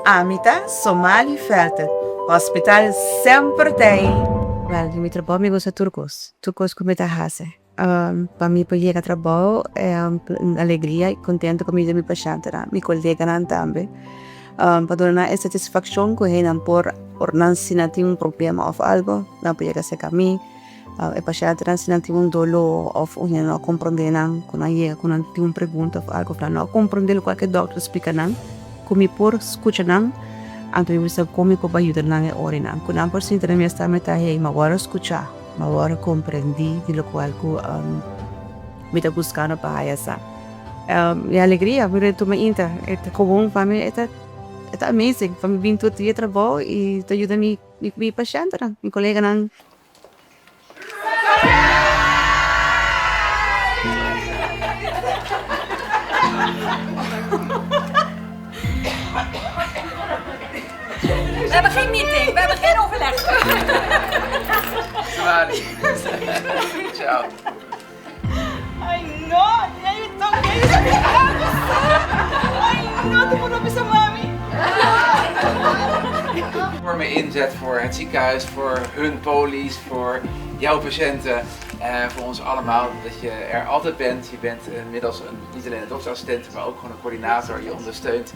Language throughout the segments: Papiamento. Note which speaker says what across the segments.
Speaker 1: Ami ta Somali Felten, Hospital semper t'ei! Wel, di mi trabou mi gusta tur kos, tur kos ku mi ta hasi. Pa mi por yega trabou un alegria i kontento ku mi yuda mi pashantenan, mi koleganan tambe. Pa duna nan e satisfakshon ku hei nan por ora nan si nan tin un problema òf algu nan por yega serka mi. E pashantenan si nan tin un doló òf un hende no a komprondé nan ku nan yega ku nan tin un pregunta òf algu nan no a komprondé lokual ku e dòkter a splika nan ku mi por skucha nan anto mi bisa kon mi por bai yuda nan e ora einan ku nan por sinti nan mes tambe ta hey mi a wòrdu skuchá mi a wòrdu komprendí di lokual ku mi ta buskando pa haya sa. E alegria mi tuma inta e ta komun pa mi e ta e ta amazing pa mi bin tur dia trabou i ta yuda mi mi pashantenan mi koleganan.
Speaker 2: We hebben geen meeting, we hebben geen overleg.
Speaker 3: Somali. Ciao.
Speaker 2: Ay no, jij bent toch Ay no, tu por bisa mami.
Speaker 3: Enorme inzet voor het ziekenhuis, voor hun polies, voor jouw patiënten, eh, voor ons allemaal. Dat je er altijd bent. Je bent inmiddels een, niet alleen een dokterassistent, maar ook gewoon een coördinator. Je ondersteunt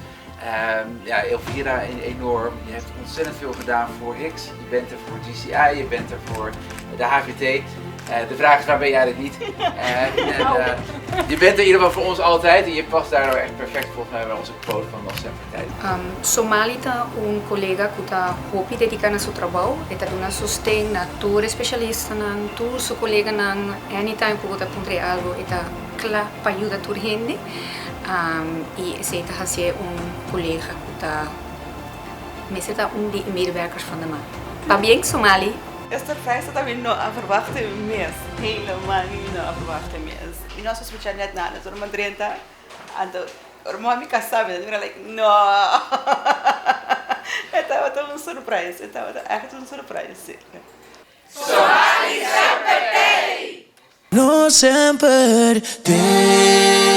Speaker 3: ja, Elvira enorm. Je hebt ontzettend veel gedaan voor Hicks. Je bent er voor GCI, je bent er voor de HVT. Eh, de vraag is, waar ben jij dat niet? Eh, en, eh, je bent er in ieder geval voor ons altijd en je past daardoor echt perfect volgens mij bij onze quote van Nos Semper Tey.
Speaker 2: Somali ta un kolega ku ta hopi dediká na su trabou. E ta duna sosten na tur e spesialistanan, tur su koleganan. Anytime ku bo ta puntra e algu e ta kla pa yuda tur hende. I esei ta hasié un kolega ku ta mester ta un di e medewerkers van de maand. Pabien Somali!
Speaker 4: E surprise ta mi no a verwachta mes, helemaal mi no a verwachta mes. Mi no a sospecha net nada, ora mi a drenta anto ora mi wak mi casa mi ta mira like no e tabata un surprise, e tabata echt un surprise si.
Speaker 3: Somali semper tei!
Speaker 5: No semper tei.